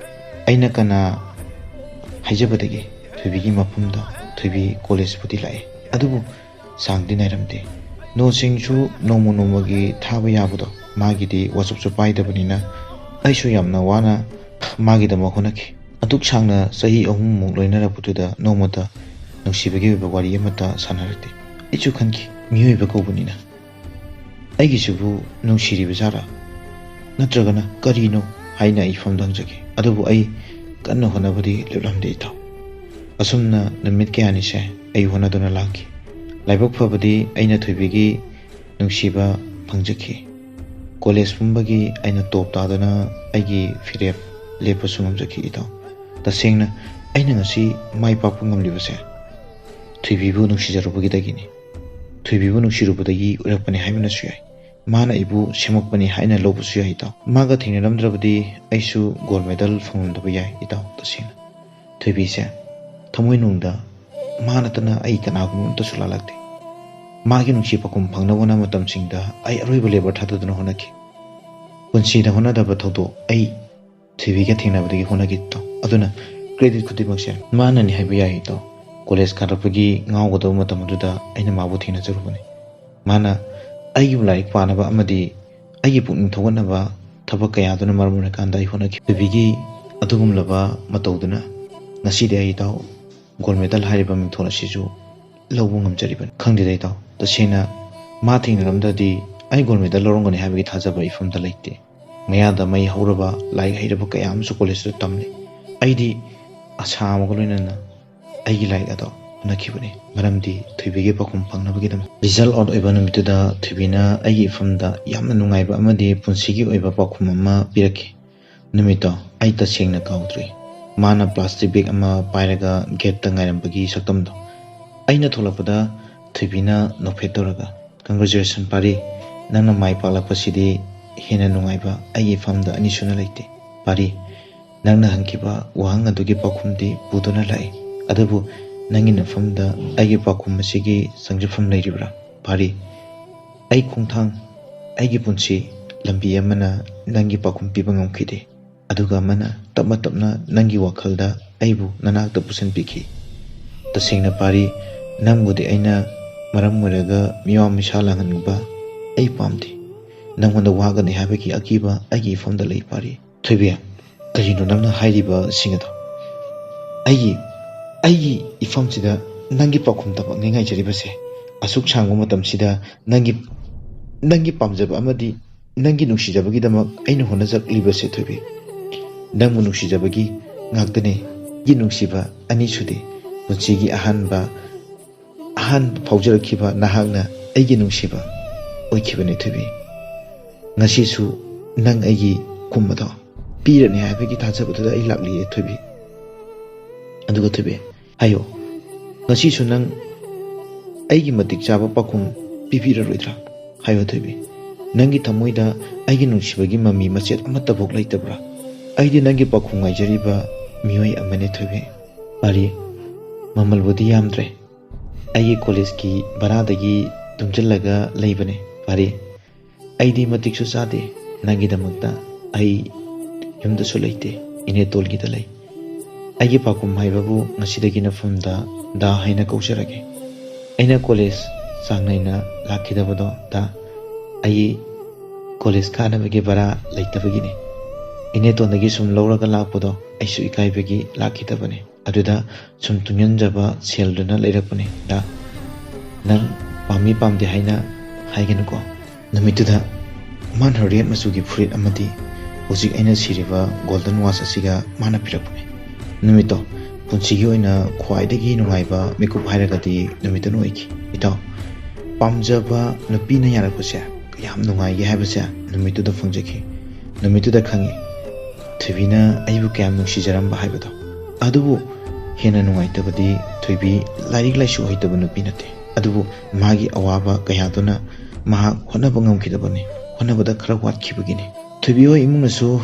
ꯑꯩꯅ ꯀꯅꯥ ꯍꯥꯏꯖꯕꯗꯒꯤ ꯊꯣꯏꯕꯤꯒꯤ ꯃꯐꯝꯗ ꯊꯣꯏꯕꯤ ꯀꯣꯂꯦꯖꯄꯨꯗꯤ ꯂꯥꯛꯏ꯫ ꯑꯗꯨꯕꯨ ꯆꯥꯡꯗꯤ ꯅꯥꯏꯔꯝꯗꯦ꯫ ꯅꯣꯠꯁꯤꯡꯁꯨ ꯅꯣꯡꯃ ꯅꯣꯡꯃꯒꯤ ꯊꯥꯕ ꯌꯥꯕꯗꯣ ꯃꯥꯒꯤꯗꯤ WhatsAppꯁꯨ ꯄꯥꯏꯗꯕꯅꯤꯅ ꯑꯩꯁꯨ ꯌꯥꯝꯅ ꯋꯥꯅ ꯃꯥꯒꯤꯗꯃꯛ ꯍꯣꯠꯅꯈꯤ꯫ ꯑꯗꯨꯛ ꯁꯥꯡꯅ ꯆꯍꯤ ꯑꯍꯨꯝꯃꯨꯛ ꯂꯣꯏꯅꯔꯛꯄꯗꯨꯗ ꯅꯣꯡꯃꯇ ꯅꯨꯡꯁꯤꯕꯒꯤ ꯑꯣꯏꯕ ꯋꯥꯔꯤ ꯑꯃꯠꯇ ꯁꯥꯟꯅꯔꯛꯇꯦ꯫ ꯑꯩꯁꯨ ꯈꯟꯈꯤ, ꯃꯤꯑꯣꯏꯕ ꯀꯧꯕꯅꯤꯅ ꯑꯩꯒꯤꯁꯤꯕꯨ ꯅꯨꯡꯁꯤꯔꯤꯕ ꯖꯥꯠꯂꯥ? ꯅꯠꯇ꯭ꯔꯒꯅ ꯀꯔꯤꯅꯣ ꯍꯥꯏꯅ ꯑꯩ ꯏꯐꯝꯗ ꯍꯪꯖꯈꯤ꯫ ꯑꯗꯨꯕꯨ ꯑꯩ ꯀꯟꯅ ꯍꯣꯠꯅꯕꯗꯤ ꯂꯦꯞꯂꯝꯗꯦ ꯏꯇꯥꯎ꯫ ꯑꯁꯨꯝꯅ ꯅꯨꯃꯤꯠ ꯀꯌꯥꯅꯤꯁꯦ ꯑꯩ ꯍꯣꯠꯅꯗꯨꯅ ꯂꯥꯛꯈꯤ꯫ ꯂꯥꯏꯕꯛ ꯐꯕꯗꯤ ꯑꯩꯅ ꯊꯣꯏꯕꯤꯒꯤ ꯅꯨꯡꯁꯤꯕ ꯐꯪꯖꯈꯤ꯫ ꯀꯣꯂꯦꯖ ꯄꯨꯝꯕꯒꯤ ꯑꯩꯅ ꯇꯣꯞ ꯇꯥꯗꯨꯅ ꯑꯩꯒꯤ ꯐꯤꯔꯦꯞ ꯂꯦꯞꯄꯁꯨ ꯉꯝꯖꯈꯤ ꯏꯇꯥꯎ꯫ ꯇꯁꯦꯡꯅ ꯑꯩꯅ ꯉꯁꯤ ꯃꯥꯏ ꯄꯥꯛꯄ ꯉꯝꯂꯤꯕꯁꯦ ꯊꯣꯏꯕꯤꯕꯨ ꯅꯨꯡꯁꯤꯖꯔꯨꯕꯒꯤꯗꯒꯤꯅꯤ꯫ ꯊꯣꯏꯕꯤꯕꯨ ꯅꯨꯡꯁꯤꯔꯨꯕꯗꯒꯤ ꯑꯣꯏꯔꯛꯄꯅꯤ ꯍꯥꯏꯕꯅꯁꯨ ꯌꯥꯏ꯫ ꯃꯥꯅ ꯑꯩꯕꯨ ꯁꯦꯝꯃꯛꯄꯅꯤ ꯍꯥꯏꯅ ꯂꯧꯕꯁꯨ ꯌꯥꯏ ꯏꯇꯥꯎ꯫ ꯃꯥꯒ ꯊꯦꯡꯅꯔꯝꯗ꯭ꯔꯕꯗꯤ ꯑꯩꯁꯨ ꯒꯣꯜ ꯃꯦꯗꯜ ꯐꯪꯂꯝꯗꯕ ꯌꯥꯏ ꯏꯇꯥꯎ꯫ ꯇꯁꯦꯡꯅ ꯊꯣꯏꯕꯤꯁꯦ ꯊꯃꯣꯏꯅꯨꯡꯗ ꯃꯥ ꯅꯠꯇꯅ ꯑꯩ ꯀꯅꯥꯒꯨꯝꯕ ꯑꯃꯠꯇꯁꯨ ꯂꯥꯜꯂꯛꯇꯦ꯫ ꯃꯥꯒꯤ ꯅꯨꯡꯁꯤ ꯄꯥꯎꯈꯨꯝ ꯐꯪꯅꯕ ꯍꯣꯠꯅꯕ ꯃꯇꯝꯁꯤꯡꯗ ꯑꯩ ꯑꯔꯣꯏꯕ ꯂꯦꯕꯔ ꯊꯥꯗꯗꯨꯅ ꯍꯣꯠꯅꯈꯤ꯫ ꯄꯨꯟꯁꯤꯗ ꯍꯣꯠꯅꯗꯕ ꯊꯧꯗꯣꯛ ꯑꯩ ꯊꯣꯏꯕꯤꯒ ꯊꯦꯡꯅꯕꯗꯒꯤ ꯍꯣꯠꯅꯈꯤ ꯏꯇꯥꯎ꯫ ꯑꯗꯨꯅ ꯀ꯭ꯔꯦꯗꯤꯠ ꯈꯨꯗꯤꯡꯃꯛꯁꯦ ꯃꯥꯅꯅꯤ ꯍꯥꯏꯕ ꯌꯥꯏ ꯏꯇꯥꯎ꯫ ꯀꯣꯂꯦꯖ ꯀꯥꯔꯛꯄꯒꯤ ꯉꯥꯎꯒꯗꯕ ꯃꯇꯝ ꯑꯗꯨꯗ ꯑꯩꯅ ꯃꯥꯕꯨ ꯊꯦꯡꯅꯖꯔꯨꯕꯅꯤ꯫ ꯃꯥꯅ ꯑꯩꯒꯤꯕꯨ ꯂꯥꯏꯔꯤꯛ ꯄꯥꯅꯕ ꯑꯃꯗꯤ ꯑꯩꯒꯤ ꯄꯨꯛꯅꯤꯡ ꯊꯧꯒꯠꯅꯕ ꯊꯕꯛ ꯀꯌꯥꯗꯨꯅ ꯃꯔꯝ ꯑꯣꯏꯔꯀꯥꯟꯗ ꯑꯩ ꯍꯣꯠꯅꯈꯤ꯫ ꯊꯣꯏꯕꯤꯒꯤ ꯑꯗꯨꯒꯨꯝꯂꯕ ꯃꯇꯧꯗꯨꯅ ꯉꯁꯤꯗꯤ ꯑꯩ ꯏꯇꯥꯎ ꯒꯣꯜ ꯃꯦꯗꯜ ꯍꯥꯏꯔꯤꯕ ꯃꯤꯡꯊꯣꯜ ꯑꯁꯤꯁꯨ ꯂꯧꯕ ꯉꯝꯖꯔꯤꯕꯅꯤ꯫ ꯈꯪꯗꯦꯗ ꯏꯇꯥꯎ, ꯇꯁꯦꯡꯅ ꯃꯥ ꯊꯦꯡꯅꯔꯝꯗ꯭ꯔꯗꯤ ꯑꯩ ꯒꯣꯜ ꯃꯦꯗꯜ ꯂꯧꯔꯝꯒꯅꯤ ꯍꯥꯏꯕꯒꯤ ꯊꯥꯖꯕ ꯏꯐꯝꯗ ꯂꯩꯇꯦ꯫ ꯃꯌꯥꯗ ꯃꯩ ꯍꯧꯔꯕ ꯂꯥꯏꯔꯤꯛ ꯍꯩꯔꯕ ꯀꯌꯥ ꯑꯃꯁꯨ ꯀꯣꯂꯦꯖꯇ ꯇꯝꯂꯤ꯫ ꯑꯩꯗꯤ ꯑꯁꯥ ꯑꯃꯒ ꯂꯣꯏꯅꯅ ꯑꯩꯒꯤ ꯂꯥꯏꯔꯤꯛ ꯑꯗꯣ ꯍꯣꯠꯅꯈꯤꯕꯅꯤ꯫ ꯃꯔꯝꯗꯤ ꯊꯣꯏꯕꯤꯒꯤ ꯄꯥꯎꯈꯨꯝ ꯐꯪꯅꯕꯒꯤꯗꯃꯛ꯫ ꯔꯤꯖꯜ ꯑꯥꯎꯠ ꯑꯣꯏꯕ ꯅꯨꯃꯤꯠꯇꯨꯗ ꯊꯣꯏꯕꯤꯅ ꯑꯩꯒꯤ ꯏꯐꯝꯗ ꯌꯥꯝꯅ ꯅꯨꯡꯉꯥꯏꯕ ꯑꯃꯗꯤ ꯄꯨꯟꯁꯤꯒꯤ ꯑꯣꯏꯕ ꯄꯥꯎꯈꯨꯝ ꯑꯃ ꯄꯤꯔꯛꯈꯤ꯫ ꯅꯨꯃꯤꯠꯇꯣ ꯑꯩ ꯇꯁꯦꯡꯅ ꯀꯥꯎꯗ꯭ꯔꯤ꯫ ꯃꯥꯅ ꯄ꯭ꯂꯥꯁꯇꯤꯛ ꯕꯦꯒ ꯑꯃ ꯄꯥꯏꯔꯒ ꯒꯦꯠꯇ ꯉꯥꯏꯔꯝꯕꯒꯤ ꯁꯛꯇꯝꯗꯣ꯫ ꯑꯩꯅ ꯊꯣꯛꯂꯛꯄꯗ ꯊꯣꯏꯕꯤꯅ ꯅꯣꯛꯐꯦꯠ ꯇꯧꯔꯒ, "ꯀꯪꯒ꯭ꯔꯦꯆꯨꯂꯦꯁꯟ ꯄꯥꯔꯤ, ꯅꯪꯅ ꯃꯥꯏ ꯄꯥꯛꯂꯛꯄꯁꯤꯗꯤ ꯍꯦꯟꯅ ꯅꯨꯡꯉꯥꯏꯕ ꯑꯩꯒꯤ ꯏꯐꯝꯗ ꯑꯅꯤ ꯁꯨꯅ ꯂꯩꯇꯦ꯫ ꯄꯥꯔꯤ, ꯅꯪꯅ ꯍꯪꯈꯤꯕ ꯋꯥꯍꯪ ꯑꯗꯨꯒꯤ ꯄꯥꯎꯈꯨꯝꯗꯤ ꯄꯨꯗꯨꯅ ꯂꯥꯛꯏ, ꯑꯗꯨꯕꯨ ꯅꯪꯒꯤ ꯅꯐꯝꯗ ꯑꯩꯒꯤ ꯄꯥꯎꯈꯨꯝ ꯑꯁꯤꯒꯤ ꯆꯪꯖꯐꯝ ꯂꯩꯔꯤꯕ꯭ꯔꯥ? ꯄꯥꯔꯤ, ꯑꯩ ꯈꯣꯡꯊꯥꯡ, ꯑꯩꯒꯤ ꯄꯨꯟꯁꯤ ꯂꯝꯕꯤ ꯑꯃꯅ ꯅꯪꯒꯤ ꯄꯥꯎꯈꯨꯝ ꯄꯤꯕ ꯉꯝꯈꯤꯗꯦ, ꯑꯗꯨꯒ ꯑꯃꯅ ꯇꯞꯅ ꯇꯞꯅ ꯅꯪꯒꯤ ꯋꯥꯈꯜꯗ ꯑꯩꯕꯨ ꯅꯅꯥꯛꯇ ꯄꯨꯁꯤꯟꯕꯤꯈꯤ꯫ ꯇꯁꯦꯡꯅ ꯄꯥꯔꯤ, ꯅꯪꯕꯨꯗꯤ ꯑꯩꯅ ꯃꯔꯝ ꯑꯣꯏꯔꯒ ꯃꯤꯋꯥ ꯃꯤꯁꯥ ꯂꯥꯡꯍꯟꯅꯤꯡꯕ ꯑꯩ ꯄꯥꯝꯗꯦ꯫ ꯅꯪꯉꯣꯟꯗ ꯋꯥꯒꯅꯤ ꯍꯥꯏꯕꯒꯤ ꯑꯀꯤꯕ ꯑꯩꯒꯤ ꯏꯐꯝꯗ ꯂꯩ ꯄꯥꯔꯤ꯫" "ꯊꯣꯏꯕꯤ, ꯀꯔꯤꯅꯣ ꯅꯪꯅ ꯍꯥꯏꯔꯤꯕꯁꯤꯡ ꯑꯗꯣ? ꯑꯩꯒꯤ, ꯑꯩꯒꯤ ꯏꯐꯝꯁꯤꯗ ꯅꯪꯒꯤ ꯄꯥꯎꯈꯨꯝ ꯇꯝꯃꯛꯅꯤ ꯉꯥꯏꯖꯔꯤꯕꯁꯦ꯫ ꯑꯁꯨꯛ ꯁꯥꯡꯕ ꯃꯇꯝꯁꯤꯗ ꯅꯪꯒꯤ, ꯅꯪꯒꯤ ꯄꯥꯝꯖꯕ ꯑꯃꯗꯤ ꯅꯪꯒꯤ ꯅꯨꯡꯁꯤꯖꯕꯒꯤꯗꯃꯛ ꯑꯩꯅ ꯍꯣꯠꯅꯖꯔꯛꯂꯤꯕꯁꯦ ꯊꯣꯏꯕꯤ꯫ ꯅꯪꯕꯨ ꯅꯨꯡꯁꯤꯖꯕꯒꯤ ꯉꯥꯛꯇꯅꯦ꯫ ꯑꯩꯒꯤ ꯅꯨꯡꯁꯤꯕ ꯑꯅꯤꯁꯨꯗꯤ ꯄꯨꯟꯁꯤꯒꯤ ꯑꯍꯥꯟꯕ, ꯑꯍꯥꯟꯕ ꯐꯥꯎꯖꯔꯛꯈꯤꯕ ꯅꯍꯥꯛꯅ ꯑꯩꯒꯤ ꯅꯨꯡꯁꯤꯕ ꯑꯣꯏꯈꯤꯕꯅꯦ ꯊꯣꯏꯕꯤ꯫ ꯉꯁꯤꯁꯨ ꯅꯪ ꯑꯩꯒꯤ ꯈꯨꯝꯕꯗꯣ ꯄꯤꯔꯅꯤ ꯍꯥꯏꯕꯒꯤ ꯊꯥꯖꯕꯗꯨꯗ ꯑꯩ ꯂꯥꯛꯂꯤꯌꯦ ꯊꯣꯏꯕꯤ꯫ ꯑꯗꯨꯒ ꯊꯣꯏꯕꯤ, ꯍꯥꯏꯌꯣ, ꯉꯁꯤꯁꯨ ꯅꯪ ꯑꯩꯒꯤ ꯃꯇꯤꯛ ꯆꯥꯕ ꯄꯥꯎꯈꯨꯝ ꯄꯤꯕꯤꯔꯔꯣꯏꯗ꯭ꯔꯥ? ꯍꯥꯏꯌꯣ ꯊꯣꯏꯕꯤ, ꯅꯪꯒꯤ ꯊꯃꯣꯏꯗ ꯑꯩꯒꯤ ꯅꯨꯡꯁꯤꯕꯒꯤ ꯃꯃꯤ ꯃꯆꯦꯠ ꯑꯃꯠꯇꯐꯥꯎ ꯂꯩꯇꯕ꯭ꯔꯥ? ꯑꯩꯗꯤ ꯅꯪꯒꯤ ꯄꯥꯎꯈꯨꯝ ꯉꯥꯏꯖꯔꯤꯕ ꯃꯤꯑꯣꯏ ꯑꯃꯅꯦ ꯊꯣꯏꯕꯤ꯫ ꯄꯥꯔꯤ, ꯃꯃꯜꯕꯨꯗꯤ ꯌꯥꯝꯗ꯭ꯔꯦ, ꯑꯩꯒꯤ ꯀꯣꯂꯦꯖꯀꯤ ꯚꯔꯥꯗꯒꯤ ꯇꯨꯡꯁꯤꯜꯂꯒ ꯂꯩꯕꯅꯦ ꯄꯥꯔꯤ꯫ ꯑꯩꯗꯤ ꯃꯇꯤꯛꯁꯨ ꯆꯥꯗꯦ ꯅꯪꯒꯤꯗꯃꯛꯇ꯫ ꯑꯩ ꯌꯨꯝꯗꯁꯨ ꯂꯩꯇꯦ, ꯏꯅꯦꯇꯣꯟꯒꯤꯗ ꯂꯩ꯫ ꯑꯩꯒꯤ ꯄꯥꯎꯈꯨꯝ ꯍꯥꯏꯕꯕꯨ ꯉꯁꯤꯗꯒꯤ ꯅꯐꯝꯗ ꯗꯥ ꯍꯥꯏꯅ ꯀꯧꯖꯔꯒꯦ꯫ ꯑꯩꯅ ꯀꯣꯂꯦꯖ ꯆꯥꯡ ꯅꯥꯏꯅ ꯂꯥꯛꯈꯤꯗꯕꯗꯣ ꯗꯥ, ꯑꯩ ꯀꯣꯂꯦꯖ ꯀꯥꯅꯕꯒꯤ ꯚꯔꯥ ꯂꯩꯇꯕꯒꯤꯅꯦ꯫ ꯏꯅꯦꯇꯣꯟꯗꯒꯤ ꯁꯨꯝ ꯂꯧꯔꯒ ꯂꯥꯛꯄꯗꯣ ꯑꯩꯁꯨ ꯏꯀꯥꯏꯕꯒꯤ ꯂꯥꯛꯈꯤꯗꯕꯅꯦ꯫ ꯑꯗꯨꯗ ꯁꯨꯝ ꯇꯨꯡꯁꯤꯟꯖꯕ ꯁꯦꯜꯗꯨꯅ ꯂꯩꯔꯛꯄꯅꯦ ꯗꯥ꯫ ꯅꯪ ꯄꯥꯝꯃꯤ ꯄꯥꯝꯗꯦ ꯍꯥꯏꯅ ꯍꯥꯏꯒꯅꯨꯀꯣ꯫" ꯅꯨꯃꯤꯠꯇꯨꯗ ꯃꯥꯅ ꯔꯦꯗ ꯃꯆꯨꯒꯤ ꯐꯨꯔꯤꯠ ꯑꯃꯗꯤ ꯍꯧꯖꯤꯛ ꯑꯩꯅ ꯁꯤꯔꯤꯕ ꯒꯣꯜꯗꯟ ꯋꯥꯆ ꯑꯁꯤꯒ ꯃꯥꯅ ꯄꯤꯔꯛꯄꯅꯦ꯫ ꯅꯨꯃꯤꯠꯇꯣ ꯄꯨꯟꯁꯤꯒꯤ ꯑꯣꯏꯅ ꯈ꯭ꯋꯥꯏꯗꯒꯤ ꯅꯨꯡꯉꯥꯏꯕ ꯃꯤꯀꯨꯞ ꯍꯥꯏꯔꯒꯗꯤ ꯅꯨꯃꯤꯠꯇꯨꯅ ꯑꯣꯏꯈꯤ꯫ ꯏꯇꯥꯎ, ꯄꯥꯝꯖꯕ ꯅꯨꯄꯤꯅ ꯌꯥꯔꯛꯄꯁꯦ ꯀꯌꯥꯝ ꯅꯨꯡꯉꯥꯏꯒꯦ ꯍꯥꯏꯕꯁꯦ ꯅꯨꯃꯤꯠꯇꯨꯗ ꯐꯪꯖꯈꯤ꯫ ꯅꯨꯃꯤꯠꯇꯨꯗ ꯈꯪꯉꯤ꯫ ꯊꯣꯏꯕꯤꯅ ꯑꯩꯕꯨ ꯀꯌꯥꯝ ꯅꯨꯡꯁꯤꯖꯔꯝꯕ ꯍꯥꯏꯕꯗꯣ꯫ ꯑꯗꯨꯕꯨ ꯍꯦꯟꯅ ꯅꯨꯡꯉꯥꯏꯇꯕꯗꯤ ꯊꯣꯏꯕꯤ ꯂꯥꯏꯔꯤꯛ ꯂꯥꯏꯁꯨ ꯍꯩꯇꯕ ꯅꯨꯄꯤ ꯅꯠꯇꯦ꯫ ꯑꯗꯨꯕꯨ ꯃꯥꯒꯤ ꯑꯋꯥꯕ ꯀꯌꯥꯗꯨꯅ ꯃꯍꯥꯛ ꯍꯣꯠꯅꯕ ꯉꯝꯈꯤꯗꯕꯅꯤ꯫ ꯍꯣꯠꯅꯕꯗ ꯈꯔ ꯋꯥꯠꯈꯤꯕꯒꯤꯅꯤ꯫ ꯊꯣꯏꯕꯤ ꯍꯣꯏ ꯏꯃꯨꯡꯅꯁꯨ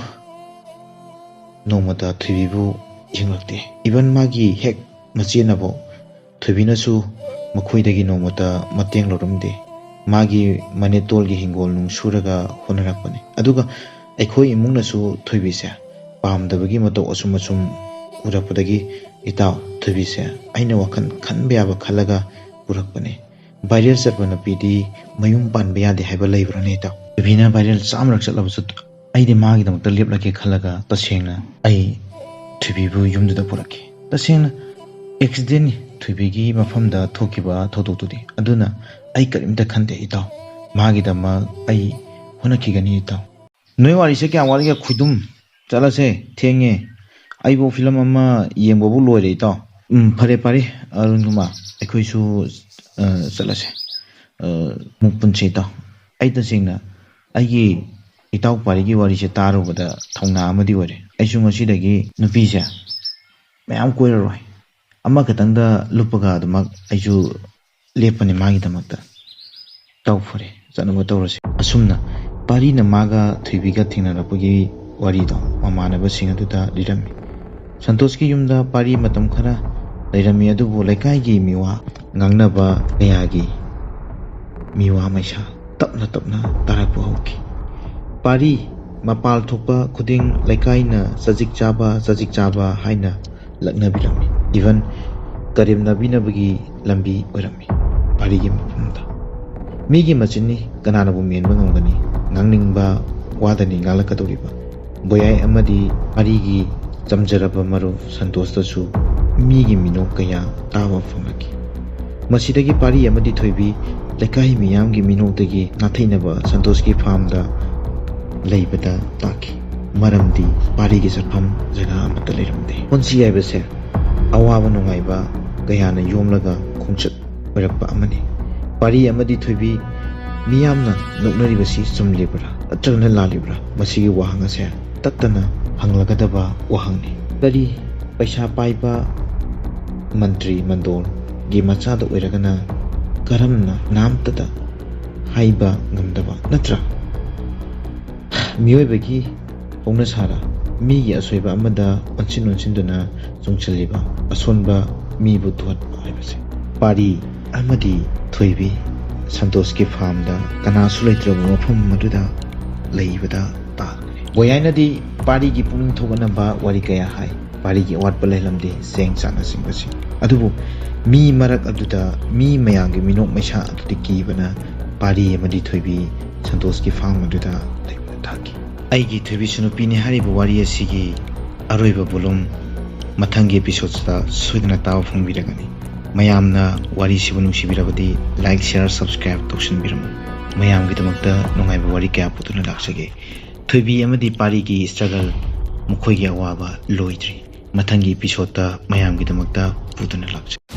ꯅꯣꯡꯃꯇ ꯊꯣꯏꯕꯤꯕꯨ ꯌꯦꯡꯂꯛꯇꯦ꯫ Even ꯃꯥꯒꯤ ꯍꯦꯛ ꯃꯆꯦꯅꯐꯥꯎ ꯊꯣꯏꯕꯤꯅꯁꯨ ꯃꯈꯣꯏꯗꯒꯤ ꯅꯣꯡꯃꯇ ꯃꯇꯦꯡ ꯂꯧꯔꯝꯗꯦ꯫ ꯃꯥꯒꯤ ꯃꯅꯦꯇꯣꯜꯒꯤ ꯍꯤꯡꯒꯣꯜ ꯅꯨꯡ ꯁꯨꯔꯒ ꯍꯣꯠꯅꯔꯛꯄꯅꯤ꯫ ꯑꯗꯨꯒ ꯑꯩꯈꯣꯏ ꯏꯃꯨꯡꯅꯁꯨ ꯊꯣꯏꯕꯤꯁꯦ ꯄꯥꯝꯗꯕꯒꯤ ꯃꯇꯧ ꯑꯁꯨꯝ ꯑꯁꯨꯝ ꯎꯔꯛꯄꯗꯒꯤ, ꯏꯇꯥꯎ, ꯊꯣꯏꯕꯤꯁꯦ ꯑꯩꯅ ꯋꯥꯈꯜ ꯈꯟꯕ ꯌꯥꯕ ꯈꯜꯂꯒ ꯄꯨꯔꯛꯄꯅꯤ꯫ Viral ꯆꯠꯄ ꯅꯨꯄꯤꯗꯤ ꯃꯌꯨꯝ ꯄꯥꯟꯕ ꯌꯥꯗꯦ ꯍꯥꯏꯕ ꯂꯩꯕ꯭ꯔꯥꯅꯦ, ꯏꯇꯥꯎ? ꯊꯣꯏꯕꯤꯅ viral ꯆꯥꯝꯃꯔꯛ ꯆꯠꯂꯕꯁꯨ ꯑꯩꯗꯤ ꯃꯥꯒꯤꯗꯃꯛꯇ ꯂꯦꯞꯂꯒꯦ ꯈꯜꯂꯒ ꯇꯁꯦꯡꯅ ꯑꯩ ꯊꯣꯏꯕꯤꯕꯨ ꯌꯨꯝꯗꯨꯗ ꯄꯨꯔꯛꯈꯤ꯫ ꯇꯁꯦꯡꯅ accidentꯅꯤ ꯊꯣꯏꯕꯤꯒꯤ ꯃꯐꯝꯗ ꯊꯣꯛꯈꯤꯕ ꯊꯧꯗꯣꯛꯇꯨꯗꯤ꯫ ꯑꯗꯨꯅ ꯑꯩ ꯀꯔꯤꯝꯇ ꯈꯟꯗꯦ, ꯏꯇꯥꯎ꯫ ꯃꯥꯒꯤꯗꯃꯛ ꯑꯩ ꯍꯣꯠꯅꯈꯤꯒꯅꯤ, ꯏꯇꯥꯎ꯫ ꯅꯣꯏ ꯋꯥꯔꯤꯁꯦ ꯀꯌꯥꯝ ꯋꯥꯠꯂꯤꯒꯦ, ꯈꯣꯏꯗꯨꯝ? ꯆꯠꯂꯁꯦ, ꯊꯦꯡꯉꯦ꯫ ꯑꯩꯕꯨ ꯐꯤꯂꯝ ꯑꯃ ꯌꯦꯡꯕꯕꯨ ꯂꯣꯏꯔꯦ, ꯏꯇꯥꯎ꯫ ꯎꯝ, ꯐꯔꯦ, ꯐꯔꯦ, ꯑꯔꯨꯟ ꯀꯨꯃꯥꯔ, ꯑꯩꯈꯣꯏꯁꯨ, ꯑ, ꯆꯠꯂꯁꯦ꯫ ꯑ, ꯑꯃꯨꯛ ꯄꯨꯟꯁꯦ, ꯏꯇꯥꯎ꯫ ꯑꯩ ꯇꯁꯦꯡꯅ ꯑꯩꯒꯤ ꯏꯇꯥꯎ ꯄꯥꯔꯤꯒꯤ ꯋꯥꯔꯤꯁꯦ ꯇꯥꯔꯨꯕꯗ ꯊꯧꯅꯥ ꯑꯃꯗꯤ ꯑꯣꯏꯔꯦ꯫ ꯑꯩꯁꯨ ꯉꯁꯤꯗꯒꯤ ꯅꯨꯄꯤꯁꯦ ꯃꯌꯥꯝ ꯀꯣꯏꯔꯔꯣꯏ꯫ ꯑꯃꯈꯛꯇꯪꯗ ꯂꯨꯞꯄꯒ ꯑꯗꯨꯃꯛ ꯑꯩꯁꯨ ꯂꯦꯞꯄꯅꯤ ꯃꯥꯒꯤꯗꯃꯛꯇ꯫ ꯏꯇꯥꯎ, ꯐꯔꯦ, ꯆꯠꯅꯕ ꯇꯧꯔꯁꯤ꯫ ꯑꯁꯨꯝꯅ ꯄꯥꯔꯤꯅ ꯃꯥꯒ ꯊꯣꯏꯕꯤꯒ ꯊꯦꯡꯅꯔꯛꯄꯒꯤ ꯋꯥꯔꯤꯗꯣ ꯃꯃꯥꯟꯅꯕꯁꯤꯡ ꯑꯗꯨꯗ ꯂꯤꯔꯝꯃꯤ꯫ ꯁꯟꯇꯣꯁꯀꯤ ꯌꯨꯝꯗ ꯄꯥꯔꯤ ꯃꯇꯝ ꯈꯔ ꯂꯩꯔꯝꯃꯤ, ꯑꯗꯨꯕꯨ ꯂꯩꯀꯥꯏꯒꯤ ꯃꯤꯋꯥ ꯉꯥꯡꯅꯕ ꯀꯌꯥꯒꯤ ꯃꯤꯋꯥ ꯃꯩꯁꯥ ꯇꯞꯅ ꯇꯞꯅ ꯇꯥꯔꯛꯄ ꯍꯧꯈꯤ꯫ ꯄꯥꯔꯤ ꯃꯄꯥꯜ ꯊꯣꯛꯄ ꯈꯨꯗꯤꯡ ꯂꯩꯀꯥꯏꯅ ꯆꯖꯤꯛ ꯆꯥꯕ, ꯆꯖꯤꯛ ꯆꯥꯕ ꯍꯥꯏꯅ ꯂꯛꯅꯕꯤꯔꯝꯃꯤ꯫ Even ꯀꯔꯦꯝꯅꯕꯤꯅꯕꯒꯤ ꯂꯝꯕꯤ ꯑꯣꯏꯔꯝꯃꯤ ꯄꯥꯔꯤꯒꯤ ꯃꯐꯝꯗ꯫ ꯃꯤꯒꯤ ꯃꯆꯤꯟꯅꯤ, ꯀꯅꯥꯅꯕꯨ ꯃꯦꯟꯕ ꯉꯝꯒꯅꯤ? ꯉꯥꯡꯅꯤꯡꯕ ꯋꯥꯗꯅꯤ ꯉꯥꯡꯂꯛꯀꯗꯧꯔꯤꯕ꯫ ꯕꯣꯌꯥꯏ ꯑꯃꯗꯤ ꯄꯥꯔꯤꯒꯤ ꯆꯝꯖꯔꯕ ꯃꯔꯨꯞ ꯁꯟꯇꯣꯁꯇꯁꯨ ꯃꯤꯒꯤ ꯃꯤꯅꯣꯛ ꯀꯌꯥ ꯇꯥꯕ ꯐꯪꯂꯛꯈꯤ꯫ ꯃꯁꯤꯗꯒꯤ ꯄꯥꯔꯤ ꯑꯃꯗꯤ ꯊꯣꯏꯕꯤ ꯂꯩꯀꯥꯏ ꯃꯤꯌꯥꯝꯒꯤ ꯃꯤꯅꯣꯛꯇꯒꯤ ꯅꯥꯊꯩꯅꯕ ꯁꯟꯇꯣꯁꯀꯤ ꯐꯥꯔꯝꯗ ꯂꯩꯕꯗ ꯇꯥꯈꯤ꯫ ꯃꯔꯝꯗꯤ ꯄꯥꯔꯤꯒꯤ ꯆꯠꯐꯝ ꯖꯒꯥ ꯑꯃꯠꯇ ꯂꯩꯔꯝꯗꯦ꯫ ꯄꯨꯟꯁꯤ ꯍꯥꯏꯕꯁꯦ ꯑꯋꯥꯕ ꯅꯨꯡꯉꯥꯏꯕ ꯀꯌꯥꯅ ꯌꯣꯝꯂꯒ ꯈꯣꯡꯆꯠ ꯑꯣꯏꯔꯛꯄ ꯑꯃꯅꯤ꯫ ꯄꯥꯔꯤ ꯑꯃꯗꯤ ꯊꯣꯏꯕꯤ ꯃꯤꯌꯥꯝꯅ ꯅꯣꯛꯅꯔꯤꯕꯁꯤ ꯆꯨꯝꯂꯤꯕ꯭ꯔꯥ ꯅꯠꯇ꯭ꯔꯒꯅ ꯂꯥꯜꯂꯤꯕ꯭ꯔꯥ? ꯃꯁꯤꯒꯤ ꯋꯥꯍꯪ ꯑꯁꯦ ꯇꯠꯇꯅ ꯍꯪꯂꯒꯗꯕ ꯋꯥꯍꯪꯅꯤ꯫ ꯀꯔꯤ ꯄꯩꯁꯥ ꯄꯥꯏꯕ ꯃꯟꯇ꯭ꯔꯤ ꯃꯟꯗꯣꯜꯒꯤ ꯃꯆꯥꯗ ꯑꯣꯏꯔꯒꯅ ꯀꯔꯝꯅ ꯀꯅꯥꯝꯇꯗ ꯍꯥꯏꯕ ꯉꯝꯗꯕ ꯅꯠꯇ꯭ꯔꯥ? ꯃꯤꯑꯣꯏꯕꯒꯤ ꯍꯧꯅꯁꯥꯔ ꯃꯤꯒꯤ ꯑꯁꯣꯏꯕ ꯑꯃꯗ ꯑꯣꯟꯁꯤꯟ ꯑꯣꯟꯁꯤꯟꯗꯨꯅ ꯆꯨꯡꯁꯤꯜꯂꯤꯕ ꯑꯁꯣꯟꯕ ꯃꯤꯕꯨ ꯊꯣꯠꯄ ꯍꯥꯏꯕꯁꯦ꯫ ꯄꯥꯔꯤ ꯑꯃꯗꯤ ꯊꯣꯏꯕꯤ ꯁꯟꯇꯣꯁꯀꯤ ꯐꯥꯔꯝꯗ ꯀꯅꯥꯁꯨ ꯂꯩꯇ꯭ꯔꯕ ꯃꯐꯝ ꯑꯗꯨꯗ ꯂꯩꯕꯗ ꯇꯥꯈ꯭ꯔꯦ꯫ ꯕꯣꯌꯥꯏꯅꯗꯤ ꯄꯥꯔꯤꯒꯤ ꯄꯨꯛꯅꯤꯡ ꯊꯧꯒꯠꯅꯕ ꯋꯥꯔꯤ ꯀꯌꯥ ꯍꯥꯏ꯫ ꯄꯥꯔꯤꯒꯤ ꯑꯋꯥꯠꯄ ꯂꯩꯍꯜꯂꯝꯗꯦ, ꯆꯦꯡ ꯆꯥꯛꯅꯆꯤꯡꯕꯁꯤꯡ꯫ ꯑꯗꯨꯕꯨ ꯃꯤ ꯃꯔꯛ ꯑꯗꯨꯗ, ꯃꯤ ꯃꯌꯥꯝꯒꯤ ꯃꯤꯅꯣꯛ ꯃꯩꯁꯥ ꯑꯗꯨꯗ ꯀꯤꯕꯅ ꯄꯥꯔꯤ ꯑꯃꯗꯤ ꯊꯣꯏꯕꯤ ꯁꯟꯇꯣꯁꯀꯤ ꯐꯥꯔꯝ ꯑꯗꯨꯗ ꯂꯩꯕꯗ ꯇꯥꯈꯤ꯫ ꯑꯩꯒꯤ ꯊꯣꯏꯕꯤꯁꯨ ꯅꯨꯄꯤꯅꯤ ꯍꯥꯏꯔꯤꯕ ꯋꯥꯔꯤ ꯑꯁꯤꯒꯤ ꯑꯔꯣꯏꯕ ꯕꯣꯂꯨꯝ ꯃꯊꯪꯒꯤ ꯑꯦꯄꯤꯁꯣꯗꯁꯤꯗ ꯁꯣꯏꯗꯅ ꯇꯥꯕ ꯐꯪꯕꯤꯔꯒꯅꯤ꯫ ꯃꯌꯥꯝꯅ ꯋꯥꯔꯤꯁꯤꯕꯨ ꯅꯨꯡꯁꯤꯕꯤꯔꯕꯗꯤ like, share, subscribe ꯇꯧꯁꯤꯟꯕꯤꯔꯝꯃꯨ꯫ ꯃꯌꯥꯝꯒꯤꯗꯃꯛꯇ ꯅꯨꯡꯉꯥꯏꯕ ꯋꯥꯔꯤ ꯀꯌꯥ ꯄꯨꯗꯨꯅ ꯂꯥꯛꯆꯒꯦ꯫ ꯊꯣꯏꯕꯤ ꯑꯃꯗꯤ ꯄꯥꯔꯤꯒꯤ ꯁ꯭ꯇ꯭ꯔꯒꯜ, ꯃꯈꯣꯏꯒꯤ ꯑꯋꯥꯕ ꯂꯣꯏꯗ꯭ꯔꯤ꯫ ꯃꯊꯪꯒꯤ ꯑꯦꯄꯤꯁꯣꯗꯇ ꯃꯌꯥꯝꯒꯤꯗꯃꯛꯇ ꯄꯨꯗꯨꯅ ꯂꯥꯛꯆꯒꯦ꯫